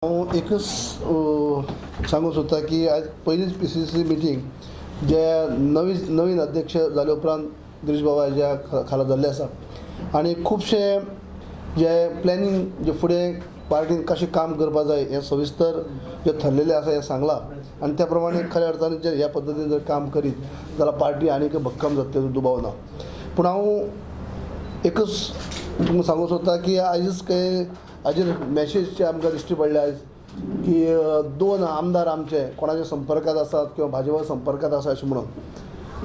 हांव एकच सांगूंक सोदता की आयज पयलीच पीसीसी मिटींग जे नवी नवीन अध्यक्ष जाले उपरांत गिरीश बाबा हाज्या खाला जाल्ले आसा आनी खुबशे जे प्लॅनिंग जे फुडें पार्टीन कशें काम करपा जाय हें सविस्तर जें थरलेलें आसा हें सांगलां आनी त्या प्रमाणे खऱ्या अर्थान जे ह्या पद्दतीन जर काम करीत जाल्यार पार्टी आनीक भक्कम जातली हातूंत दुबाव ना. पूण हांव एकच तुमकां सांगूंक सोदता की आयजच काय हाजेर मॅसेज आमकां दिश्टी पडल्या आयज की दोन आमदार आमचे कोणाच्या संपर्कांत आसात किंवा भाजपा संपर्कांत आसा अशें म्हणून.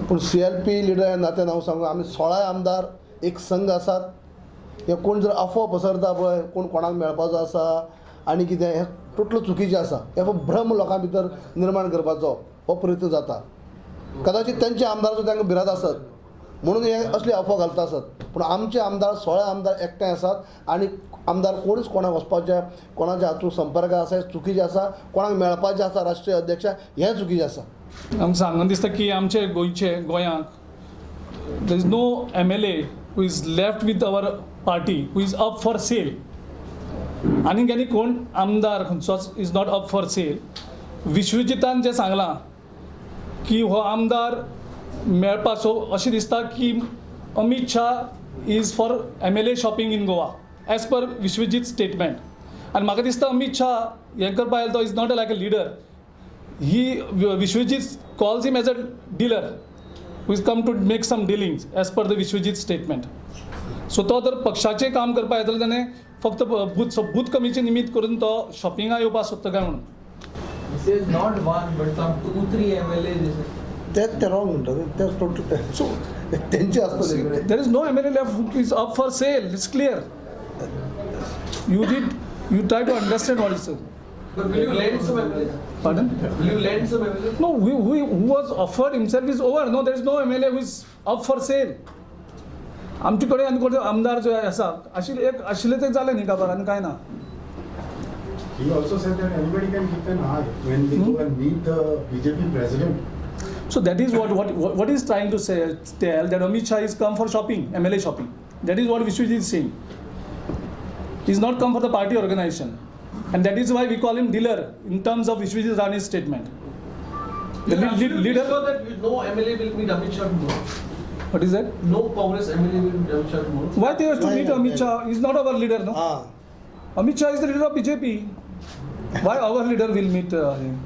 पूण सीएलपी लिडर ह्या नात्यान हांव सांगू, आमी 16 आमदार एक संघ आसात. हे कोण जर अफवा पसरता पळय, कोण कोणाक मेळपाचो आसा आनी कितें, हें टोटल चुकीचें आसा. हे भ्रम लोकां भितर निर्माण करपाचो हो प्रयत्न जाता. कदाचित तेंच्या आमदाराचो तांकां भिरांत आसत म्हणून हे असली अफवा घालता आसत. पूण आमचे आमदार 16 आमदार एकठांय आसात आनी आमदार कोणूच कोणाक वचपाचे, कोणाच्या हातूंत संपर्क आसा हें चुकीचें आसा, कोणाक मेळपाचें आसा राष्ट्रीय अध्यक्ष हें चुकीचें आसा. आमकां सांगून दिसता की आमचे गोंयचे गोंयांक there is no MLA who is left with our party who is up for sale. आनीक आनी कोण आमदार खंयचोच is not up for sale. विश्वजितान जें सांगलां की हो आमदार मेळपाचो, अशें दिसता की Amit Shah is for MLA shopping in Goa as per Vishwajit statement. आनी म्हाका दिसता अमीत शाह हें करपा आयलो तो is not like a leader. He, Vishwajit calls him as a dealer who is come to make some dealings as per the Vishwajit statement. So तो जर पक्षाचें काम करपाक येतलो जाल्यार फक्त बूथ कमीचें निमित्त करून तो शॉपिंगाक येवपाक सोदता काय म्हणून. This is not one but some two, three MLAs. This is तेच ते रॉंग म्हणटा, तेच टोटल सो तेंचे आसतले. There is no MLA left who is up for sale. It's clear. You did, you try to understand what is. But will you lend some MLAs? Pardon? Will you lend some MLAs? No, who was offered himself is over. No, there is no MLA who is up for sale. आमचे कडेन आनी कोण आमदार जे आसा आशिल्ले, एक आशिल्ले ते जालें न्ही काबार, आनी कांय ना. He also said that anybody can keep an eye when they go and meet the BJP president. So that is what is trying to say, tell that Amit Shah is come for shopping, MLA shopping. That is what Vishwajit is saying. He is not come for the party organization. And that is why we call him dealer in terms of Vishwajit Rane's statement. The You're absolutely leader, sure that no MLA will meet Amit Shah tomorrow. What is that? No Congress MLA will meet Amit Shah tomorrow. Why they have to Why meet not? Amit Shah? He is not our leader, no? हां. Amit Shah is the leader of BJP. Why our leader will meet him?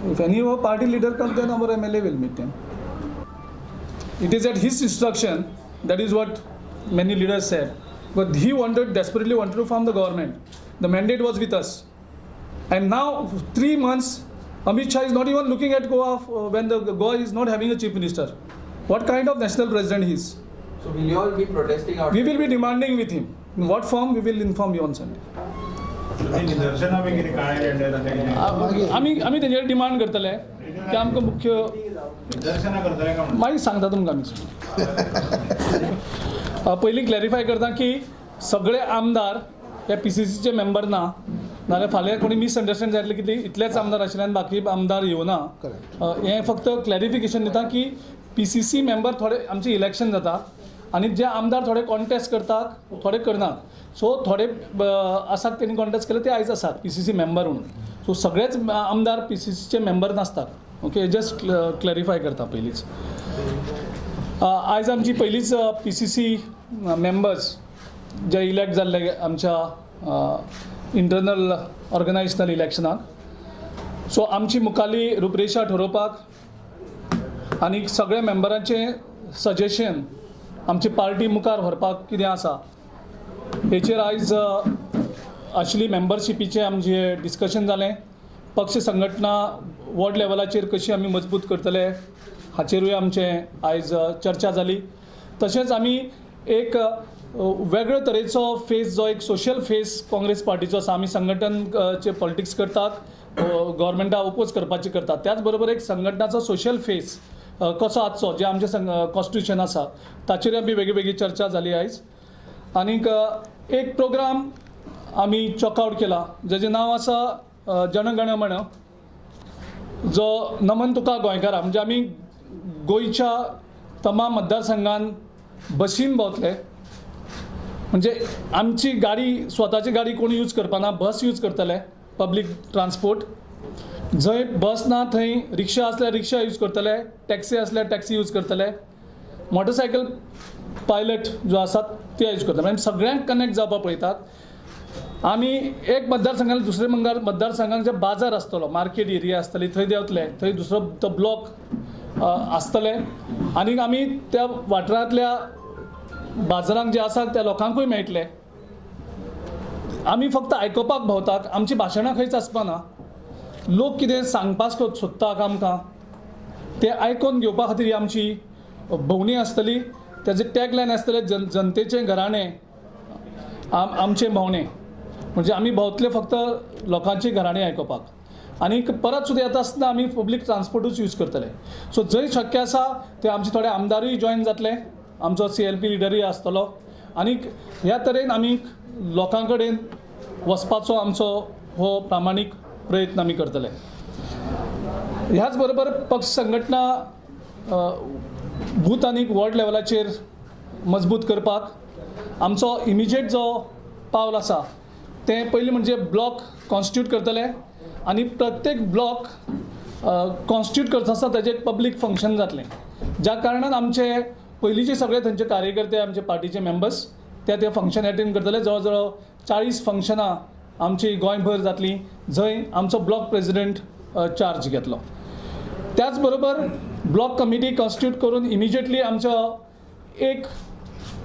If any of our party leader comes, then our MLA will meet him. It is at his instruction, that is what many leaders said. But he wanted, desperately wanted to form the government. The mandate was with us. And now, 3 months, Amit Shah is not even looking at Goa when the Goa is not having a chief minister. What kind of national president he is? So will you all be protesting out? We will be demanding with him. In what form, we will inform you on Sunday. ती निदर्शनां बी कितें काळे झेंडे जाता कितें? आमी तेंचेर demand करतले की आमकां मुख्य निदर्शनां करतले काय म्हणून? मागीर सांगता तुमकां आमी. पयलीं क्लॅरिफाय करता की सगळे आमदार हे पीसीसीचे मेंबर ना, नाल्यार फाल्यां कोणी मिसअंडरस्टँड जातलें की ते इतलेच आमदार आशिल्ले आनी बाकी आमदार येवना. हें फक्त क्लॅरिफिकेशन दिता की पीसीसी मेंबर थोडे, आमचें इलेक्शन जाता आनी जे आमदार थोडे कॉन्टेस्ट करतात, थोडे करनात. सो थोडे आसात तेणी कॉन्टेस्ट केले, ते आयज आसात पीसीसी मेंबर म्हणून. सो सगळेच आमदार पीसीसीचे मेंबर नासतात. ओके, जस्ट क्लॅरिफाय करता पयलींच. आयज आमची पयलीच पीसीसी मेंबर्स जे इलेक्ट जाल्ले आमच्या इंटरनल ऑर्गनायजेशनल इलेक्शनाक. सो आमची मुखाली रुपरेशा ठरोवपाक आनी सगळ्या मेंबरांचें सजेशन आमची पार्टी मुखार व्हरपाक कितें आसा हेचेर आयज आशिल्ली मेंबरशिपीचें आमचें डिस्कशन जालें. पक्ष संघटना वॉर्ड लेवलाचेर कशी आमी मजबूत करतले हाचेरूय आमचें आयज चर्चा जाली. तशेंच आमी एक वेगळे तरेचो फेस, जो एक सोशल फेस काँग्रेस पार्टीचो आसा, आमी संघटन चे पॉलिटिक्स करतात, गव्हर्मेंटा ओपोज करपाची करतात, त्याच बरोबर एक संघटनाचो सोशल फेस कसो आसचो, जें आमचें कॉन्स्टिट्युशन आसा, ताचेर आमी वेगळी वेगळी चर्चा जाली आयज. आनीक एक प्रोग्राम आमी चॉक आवट केला जेजें नांव आसा जनगण मन, जो नमन तुका गोंयकारा. म्हणजे आमी गोंयच्या तमाम मतदारसंघान बसीन भोंवतले. म्हणजे आमची गाडी, स्वताची गाडी कोण यूज करपाना, बस यूज करतले. Public transport. जंय बस ना थंय रिक्षा आसल्यार रिक्षा यूज करतले, टॅक्सी आसल्यार टॅक्सी यूज करतले, मोटरसायकल पायलट जो आसात ते यूज करतले. आमी सगळ्यांक कनेक्ट जावपाक पळयतात. आमी एक मतदारसंघान दुसरे मतदारसंघाक जे बाजार आसतलो, मार्केट एरिया आसतली थंय देंवतले, थंय दुसरो तो ब्लॉक आसतले आनी आमी त्या वाठारांतल्या बाजारांक जे आसा त्या लोकांकूय मेळटले. आमी फक्त आयकुपाक भोंवतात, आमची भाशणां खंयच आसपाना. लोक कितें सांगपाक सोदता आमकां तें आयकोन घेवपा खातीर ही आमची भोंवणी आसतली. तेजे टॅगलायन आसतलें जनतेचें घराणें आमचें भोंवणें. म्हणजे आमी भोंवतले फक्त लोकांची घराणीं आयकुपाक. आनी परत सुद्दां येता आसतना आमी पब्लीक ट्रान्सपोर्टूच यूज करतले. सो जंय शक्य आसा थंय आमचे थोडे आमदारूय जॉयन जातले, आमचो CLP लिडरूय आसतलो आनी ह्या तरेन आमी लोकां कडेन वचपाचो आमचो हो प्रामाणीक प्रयत्न आमी करतले. ह्याच बरोबर पक्ष संघटना बूथ आनी वॉर्ड लेवलाचेर मजबूत करपाक आमचो इमिजिएट जो पावल आसा तें पयलीं म्हणजे ब्लॉक कॉन्स्टिट्यूट करतले आनी प्रत्येक ब्लॉक कॉन्स्टिट्यूट करता आसतना ताजें एक पब्लीक फंक्शन जातलें, ज्या कारणान आमचे पयलींचे सगळे थंयचे कार्यकर्ते, आमचे पार्टीचे मेंबर्स ते ते फंक्शन एटेंड करतले. जवळ जवळ 40 फंक्शनां आमची गोंयभर जातलीं जंय आमचो ब्लॉक प्रेजिडेंट चार्ज घेतलो. त्याच बरोबर ब्लॉक कमिटी कॉन्स्टिट्यूट करून इमिजिएटली आमचो एक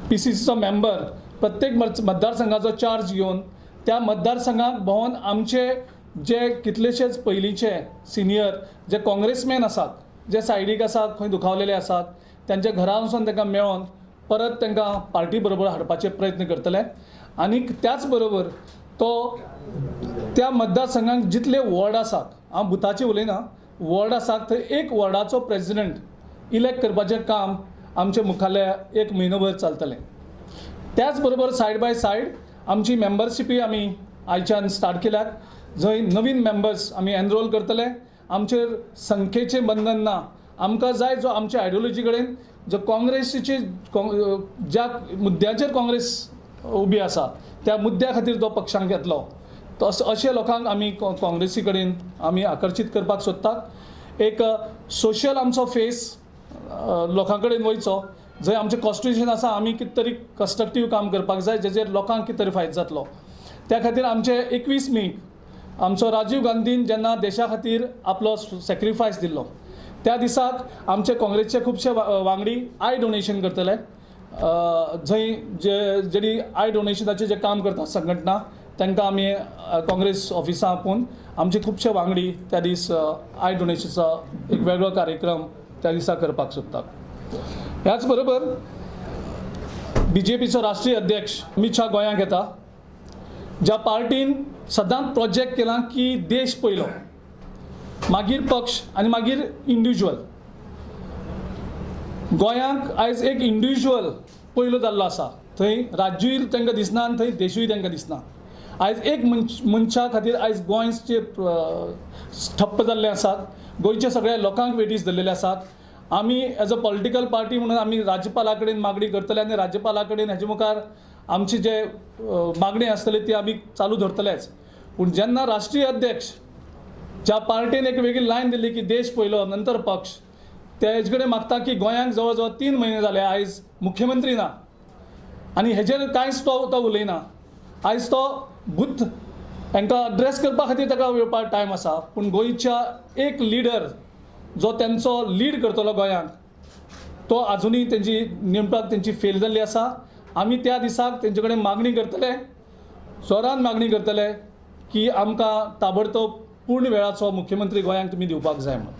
PCCचो मेंबर प्रत्येक मतदारसंघाचो चार्ज घेवन त्या मतदारसंघाक भोंवन आमचे जे कितलेशेच पयलींचे सिनियर जे काँग्रेसमॅन आसात, जे सायडीक आसात, खंय दुखावलेले आसात, त्यांच्या घरा वचून तांकां मेळोन परत तांकां पार्टी बरोबर हाडपाचे प्रयत्न करतले. आनी त्याच बरोबर तो त्या मतदारसंघाक जितले वॉर्ड आसात, हांव बुथाचे उलयना, वॉर्ड आसात थंय एक वॉर्डाचो प्रेजिडंट इलेक्ट करपाचें काम आमचे मुखाल्ल्या एक म्हयनोभर चलतलें. त्याच बरोबर सायड बाय सायड आमची मेंबरशिपी आमी आयच्यान स्टार्ट केल्यात, जंय नवीन मेंबर्स आमी एनरोल करतले. आमचेर संख्येचें बंधन ना, आमकां जाय जो आमच्या आयडियोलॉजी कडेन जो काँग्रेसीचे ज्या मुद्द्याचेर काँग्रेस उबी आसा त्या मुद्द्या खातीर तो पक्षांक घेतलो, तो अशे लोकांक आमी काँग्रेसी कडेन आमी आकर्शीत करपाक सोदतात. एक सोशल आमचो फेस लोकां कडेन वयचो, जंय आमचें कॉन्स्टिट्युशन आसा आमी कितें तरी कन्स्ट्रक्टीव काम करपाक जाय जेचेर लोकांक कितें तरी फायदो जातलो. त्या खातीर आमचे 21 मेक आमचो राजीव गांधीन जेन्ना देशा खातीर आपलो सॅक्रिफायस दिल्लो त्या दिसाक आमचे काँग्रेसचे खुबशे वांगडी I donation करतले, जंय जे जेडी I डोनेशनाचें जें काम करता संघटना तांकां आमी काँग्रेस ऑफिसां आपोवन आमचे खुबशे वांगडी त्या दीस I डोनेशनाचो एक वेगळो कार्यक्रम त्या दिसा करपाक सोदतात. ह्याच बरोबर BJPचो राष्ट्रीय अध्यक्ष अमित शाह गोंयांक येता, ज्या पार्टीन सदांच प्रोजेक्ट केलां की देश पयलो, मागीर पक्ष आनी मागीर इंडिविज्युअल. गोंयांक आयज एक इंडिविज्युअल पयलो जाल्लो आसा, थंय राज्यूय तांकां दिसना आनी थंय देशूय तांकां दिसना. आयज एक मनशा खातीर आयज गोंयचे ठप्प जाल्लें आसात, गोंयच्या सगळ्या लोकांक वेटीस धरलेले आसात. आमी एज अ पॉलिटिकल पार्टी म्हणून आमी राज्यपाला कडेन मागणी करतले आनी राज्यपाला कडेन हेजे मुखार आमची जे मागणी आसतली ती आमी चालू धरतलेच. पूण जेन्ना राष्ट्रीय अध्यक्ष ज्या पार्टीन एक वेगळी लायन दिली की देश पयलो नंतर पक्ष, तेजे कडेन मागता की गोंयांक जवळ जवळ 3 म्हयने जाले आयज मुख्यमंत्री ना आनी हेजेर कांयच तो उलयना. आयज तो बूथ तांकां एड्रेस करपा खातीर ताका वेळपाक टायम आसा, पूण गोंयच्या एक लिडर जो तेंचो लीड करतलो गोंयांक तो आजुनूय तेंची नेमपाक तेंची फेल जाल्ली आसा. आमी त्या दिसाक तेंचे कडेन मागणी करतले, जोरान मागणी करतले की आमकां ताबडतोब पूर्ण वेळाचो मुख्यमंत्री गोंयांक तुमी दिवपाक जाय म्हणून.